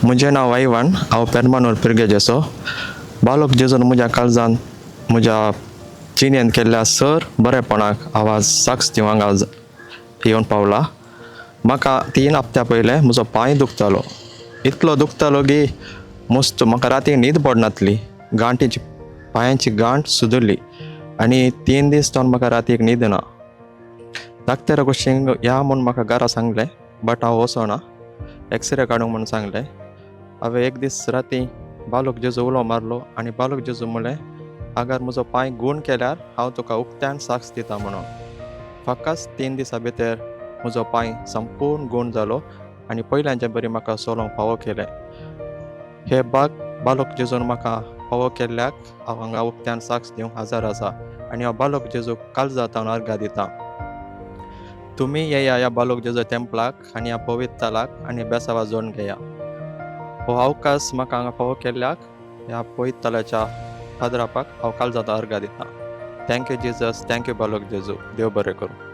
म्हजें नांव आयवान. हांव पेरमानूर पिर्गेजेचो. बालोक जेजून म्हज्या काळजान, म्हज्या जिणेंत केल्ल्या सर बरेपणाक हांव आज साक्ष दिवंक हांगा येवन पावला. म्हाका 3 हप्त्या पयलें म्हजो पांय दुखतालो. इतलो दुखतालो की मस्त म्हाका राती न्हीद पडनासली. गांठीची, पांयांची गांठ सुजली आनी 3 दीस जावन म्हाका रातीक न्हीद ना. डाक्टरा कुशीन या म्हूण म्हाका घरा सांगलें, बट हांव वचोना. एक्सरे काडूंक म्हूण सांगलें. हांवें एक दीस राती बालोक जेजू उलो मारलो आनी बालोक जेजू म्हणलें, अगर म्हजो पांय गूण केल्यार हांव तुका उक्त्यान साक्ष दिता म्हणून. फकत 3 दिसां भितर म्हजो पांय संपूर्ण गूण जालो आनी पयल्याचे बरी म्हाका चलोवंक फावो केलें. हे बाग बालोक जेजून म्हाका फावो केल्ल्याक हांव हांगा उक्त्यान साक्ष दिवंक हजर आसा आनी हांव बालोक जेजूक काळजांत अर्गां दिता. तुमी येया ह्या बालोक जेजू टेंपलाक आनी ह्या पवित्र थळाक आनी बेसावा जोडून घेया. हो अवकाश म्हाका हांगा फावो केल्ल्याक ह्या पवित्र थळाच्या पाद्रापाक हांव काळजांत अर्गां दिता. Thank you Jesus, thank you बालोक जेजू. देव बरें करूं.